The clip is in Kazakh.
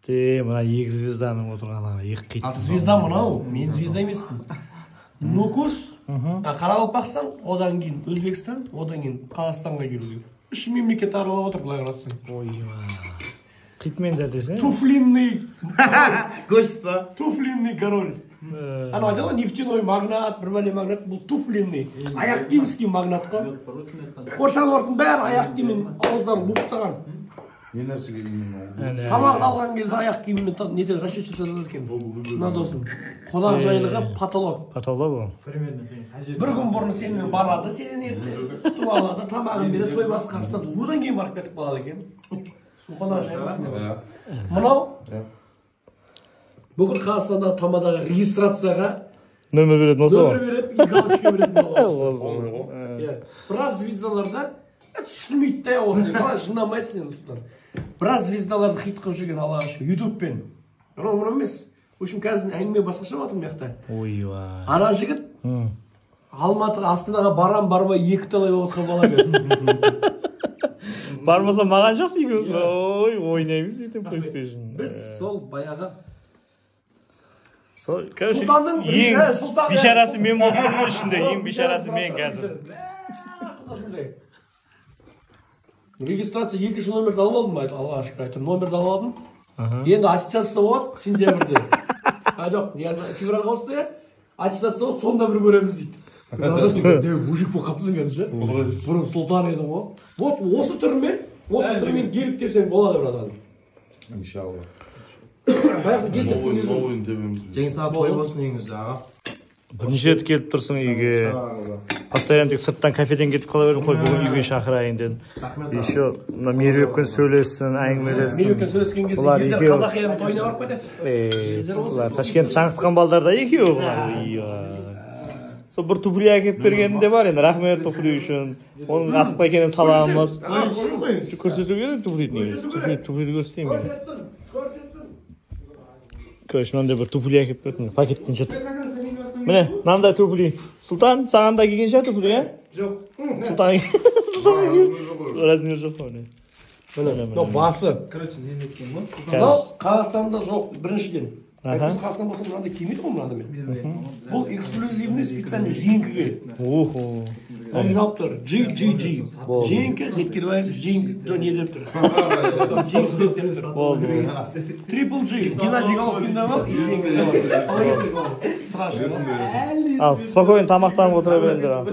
Те, мына екі звезданың отырған ана екі қит. А звезда мынау, мен звезда емеспін. Нукус, Қарақалпақстан, одан кейін Өзбекстан, одан кейін Қазақстанға келу керек. Үш мемлекет аралап отыр, былай қарасаң. Ой, қитмен де десең. Туфлинный, Гость па? Туфлинный король. Анау айтады ғой, нефтяной магнат, бір бәле магнат, бұл туфлинный. Аяқ киімский магнат қой. Қоршаған ортаның бәрі аяқ киіммен ауыздарын буып тастаған. Не нәрсеге именно ол? Тамақ алған кезде аяқ киіммен нетеді, расчет жасатады екен. Мына досым. Қонақ жайлығы потолок. Потолок ол. Примерно сен қай жерде? Бір күн бұрын сенімен барады, сенен ерте күтіп алады, тамағын береді, той басқарып тастады. Одан кейін барып кетіп қалады екен. Қонақ жайлы осындай. Мынау бүкіл Қазақстандағы тамадаға регистрацияға нөмір беретін осы нөмір ғой. Береді, и галочка беретін бала осы. Ол. Иә. Біраз звездаларда түсінбейді да осы. Қалай жындамайсың енді, Сұлтан. Біраз звездаларды хит қылып жүрген, Аллаға шүкір, ютубпен. Мынау мынау емес. В общем, қазір әңгіме басқаша болып жатыр мына жақта. Ойбай. Ана жігіт Алматыға, Астанаға барам бармай екі талай болып жатқан бала қазір. Бармаса, маған жас, екеуміз ой ойнаймыз ертең PlayStation. Біз сол баяғы Сол, короче, Сұлтанның ең Сұлтан, бейшарасы мен болып тұрмын ғой ішінде, ең бейшарасы мен қазір. Регистрация екінші номерді алып алдым, Аллаға шүкір, әйтеуір номерді алып алдым. Енді аттестация болады сентябрьде. А, жоқ, яғни февральға ауысты, иә. Аттестация болады, сонда бір көреміз дейді. Сен мужик болып қалыпсың кәдімгі ше. Бұрын сұлтан едің ғой. Вот осы түрмен гелик тепсең болады, братан. Иншалла. Баяғы гелик тепкен Новый кезде новыйын тебеміз. Жеңіс аға, той болсын үйіңізде, аға. Бірнеше рет келіп тұрсың үйге. Шаңырағыңызға. Постоянно тек сырттан, кафеден кетіп қала бердім қой, бүгін үйге шақырайын дедім. Рахмет, аға. Еще мына Мейірбекпен сөйлессін, әңгімелессін. Меруертпен сөйлескен кезде Бұлар елдер екеуі- қазақ елінің тойына барып кетеді. Е, бұлар Ташкент шаңытқан балдар да екеуі бұлар. Иә. Сол бір туфли әкеліп бергені де бар енді, рахмет туфли үшін. Оның асықпай екенін саламыз. Көрсету керек туфлиді негізі. Туфлиді көрсетейін мен. Көрсетсін, көрсетсін. Короче, мынандай бір туфли әкеліп берді, міне, пакеттен жыртып. Міне, мынандай туфли. Сұлтан, саған да келген шығар туфли, иә? Жоқ. Сұлтан, размер жоқ қой, міне. Міне, Мынау басы. Короче, не неткен ғой? Мынау Қазақстанда жоқ, біріншіден. Аха. Әйтпесе Қазақстан болса, мынандай кимейді ғой мынаны мен. Бұл эксклюзивный, специальный жеңкіге. Уху. Мына жауып тұр. G G G. Жеңкі Жеткербаев, жеңкі жоқ, не деп тұр? Жеңіс деп тұр. Болды. Трипл G. Геннадий Головкин да бар, и жеңкі де бар. Қалай кетті? Страшно. Ал, спокойно тамақтанып отыра беріңдер, ал.